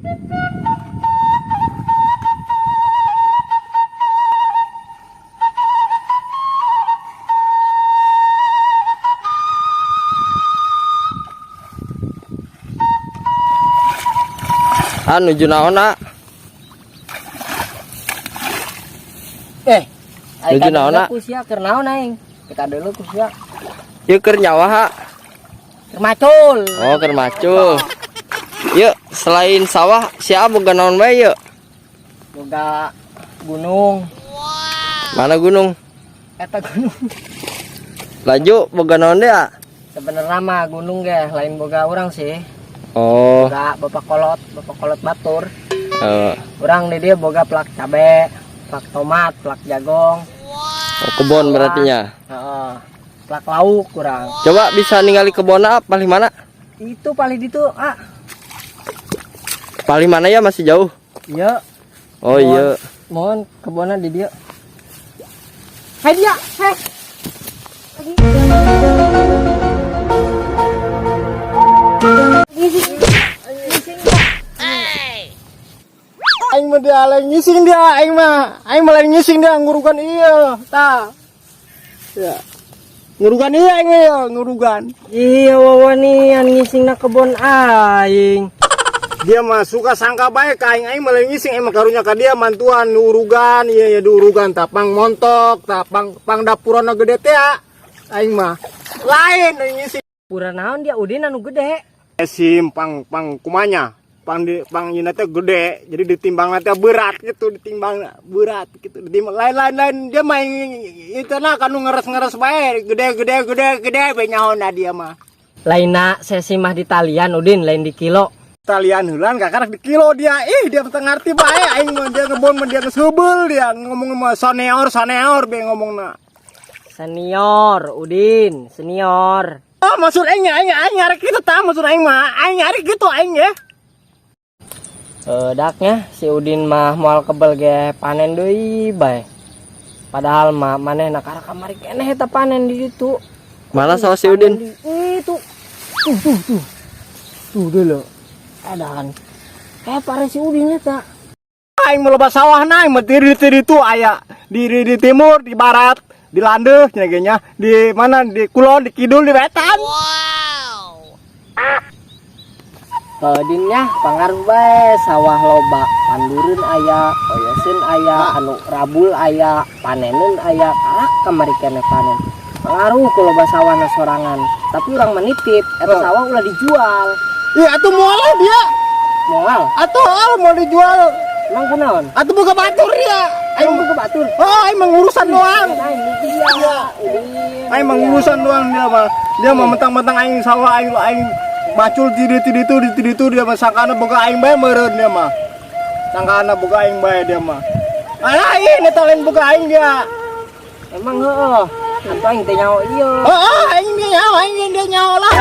Ah, nuju naon, ah? Eh, Nuju naon, ah? Ku sia keur naon aing? Kita dulu ku sia. Ieu keur nyawa, ha? Keur macul. Oh, keur macul. Yuk, selain sawah, sia boga naon bae yuk? Boga gunung. Mana gunung? Eta gunung. Laju boga naon deui, ah? Sebenarnya mah gunung ge lain boga urang sih. Oh, Boga bapak kolot batur. Urang di dia boga plak cabe, plak tomat, plak jagong. Oh, kebon berarti nya. Heeh. Plak lauk kurang. Coba bisa ningali kebon apa paling mana? Itu paling ditu, ah. Paling mana ya, masih jauh? Iya. Oh iya. Mohon kebunnya di dia. Hai dia, hei. Aing mah dia lain ngising dia, aing mah. Aing mah lain ngising dia ngurugan iya, tah. Ya. Ngurugan iya aing mah ya, ngurugan. Iya wawanian ngising na kebon aing. Dia mah suka sangka baik ka aing, aing mah lain ngising, aing mah karunya ka dia mantuan diurugan, iya ya diurugan tapang montok, tapang pang dapurana gede teh ya. Aing mah lain aing ngising. Pura naon dia Udin anu gede. Sim pang pang kumanya pang di pang ieu teh gede, jadi ditimbang teh berat gitu, ditimbang berat gitu, ditimbang lain lain lain dia mah itu nah kanu ngeres-ngeres bae gede gede gede gede bae nyaona dia mah. Lainna sesi mah di talian Udin, lain di kilo. Talian heulan kakarak di kilo dia, ih dia teu ngarti bae aing mah, dia ngebon mah dia geus dia ngomong mah senior senior bae ngomongna. Senior Udin, senior. Oh, maksud aing aing aing ngarek kitu tah, maksud aing mah aing ngarek gitu aing ya. Daknya si Udin mah moal kebel ge panen deui bae. Padahal mah manehna karak kamari keneh eta panen di ditu. Mana sawah si Udin? Itu. Tuh tuh tuh. Tuh dulu. Edan. Pare si Udin eta. Aing mah loba sawahna, aing mah tiri-tiri tu aya di timur, di barat, di landeuh nya ge nya, di mana di kulon, di kidul, di wetan. Dinnya pangaruh bae sawah loba, pandureun aya, oyoseun aya, anu rabul aya, paneneun aya, karak kamari keneh panen. Pangaruh ku loba sawahna sorangan, tapi urang mah nitip eta sawah ulah dijual. Iya atuh moal dia. Moal. Atuh al mau dijual. Emang kunaon? Atuh boga batur dia. Aing boga batur. Oh, aing mah ngurusan doang. Aing dia. Aing mah ngurusan doang dia mah. Dia mah mentang-mentang aing sawah aing aing bacul di ditu ditu di ditu dia mah sangkana boga aing bae meureun dia mah. Sangkana boga aing bae dia mah. Alah ini eta lain boga aing dia. Emang heeh. Atuh aing teh nyaho ieu. Heeh, aing dia nyaho, aing dia nyaho lah.